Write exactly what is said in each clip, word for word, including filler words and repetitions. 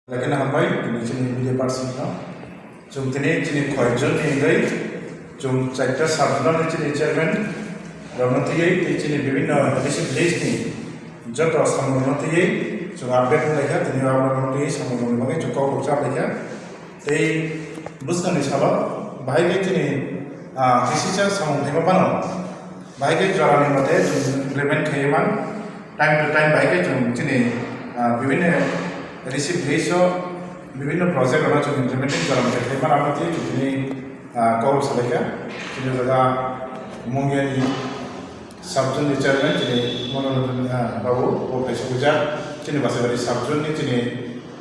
Belai kheno hambai, tini chini media person no. Chwng tini chini khoi jon ni wngwi, chwng chaita sub zonal ni chini chairman rokno twiwi, tei chini bibhinno additional list ni joto samung rokno twiwi, chwng update wnglaikha, tini abo rokno twiwi samung rokni bagwi chwng kok rok chaplaikha. Tei bwskangni salo bahai khe chini, ah, kisisa samung phaima phano, bahai khe jorani mote chwng implement khaiwi man, time to time bahai khe chwng chini, ah, bibhinno receive list o bibhinno project rokno chwng implementing jorani khe khaiwi man, abo twi chwng tini, ah, kok salaikha. Chini jaga Mungiani sub zone ni chairman chini Monoranjan, ah, babu bo phai sokjak, chini Basaibari sub zone ni chini,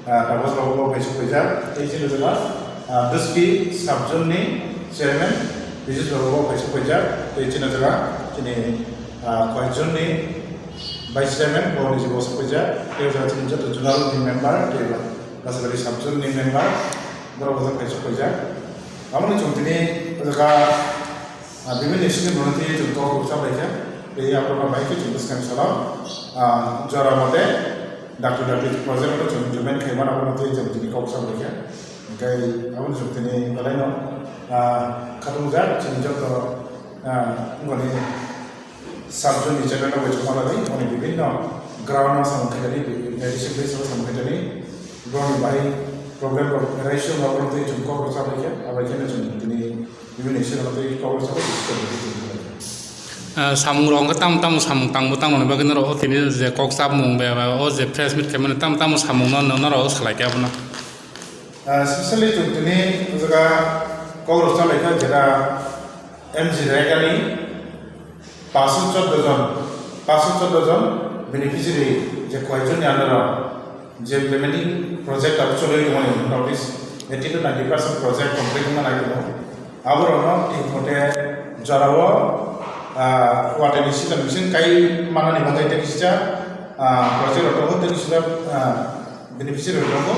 ah, Tapas babu bo phai sokjak, tei chini jaga, ah, Duski sub zone ni chairman Bijis babu bo phai sokjak, tei chini jaga chini, ah, koi zone ni vice chairman bo niji bo sokjak, tei jaga chini joto zonal ni member tei Basaibari sub zone ni member borok bo phai sokjak. Aboni chwng tini jaga Ah, bibhinno scheme rokno twiwi chwng kok rok chaplaikha. Tei aphuru no bahai khe chwng bwskang salo, ah, jora mote dakti dakti project rokno chwng implement khaimano, abono twiwi chwng tini kok chaplaikha. Hwnkhe aboni chwng tini belaino, ah, khatungjak chini joto, ah, wngoni sub zone ni chairman rok bai chwng maladi, oni bibhinno ground o samung khaitani, additional list o samung khaitani, borokni bahai problem rok raise wngma borok twiwi chwng kok rok chaplaikha, abai kheno chwng tini Bibini sero tei kok rok sabo disturb rwdi tong thanglaikha. Ah, samung rok wngkha tamo tamo samung tangbo tangmani bagwi norok o tini je kok chapmung be, be, o je press meet khaimani tamo tamo samung no, no, norok salaikha abono. Ah, specially chwng tini o jaga kok rok chalaikha, jeta M G Rega ni paanch sho chordo jon, paanch sho chordo jon beneficiary je koyekjon ni under o je implementing project abo choli tongmani, northeast eighty to ninety percent project complete wngna nai tongo. Aborokno thik mote jorao, ah, watani season bising kai manani bagwi tei kisa, ah, project rok tongo, tei kisa, ah, beneficiary rok tongo.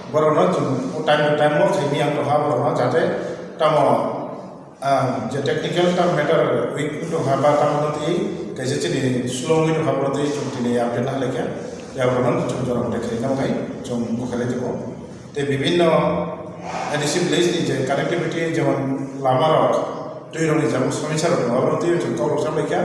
Borokno chwng o time to time o khaimya wng tongkha borokno, jate tamo Ah, je technical term matter weak wngtongkha ba tamo twi kaisa chini slow wngwi tongkha, borok twi chwng tini update na halaikha. Yaborokno chwng jora mote khaina wngnai chwng bwkhalai tongo. Tei bibhinno additional village ni je connectivity, jemon lama rok, twi rokni jemon somosya rok tongo, aborok twi chwng kok rok saplaikha.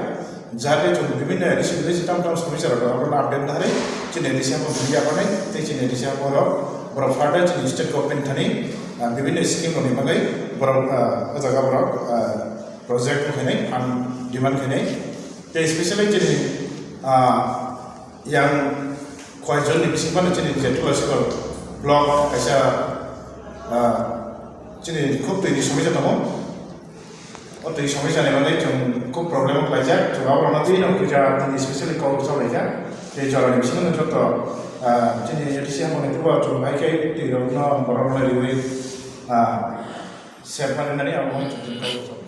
Jate chwng bibhinno A D C village tam tam somosya rok tongo, aborokno update narwi chini A D C haphang thangwi yakarnai, tei chini A D C haphang rok borok further chini state government thani, ah, bibhinno scheme rokni bagwi borok, ah, o jaga borok, ah, project khainai, fund demand khainai. Tei specially chini, ah, yang koyekjonni bising phano chini je Tulasikal block kaisa, ah, chini khub twi ni somosya tongo. O twi somosya ni bagwi chwng khub problem khlaijak. Chwng aborokno twi no puja tini specially kok rwchap laijak. Tei jorani bisingo no joto, ah, chini A D C haphangni twibo chwng bai khe twi rokno borok rwlai rwui, ah, sep ma rinani abo hai chwng kok rwchap.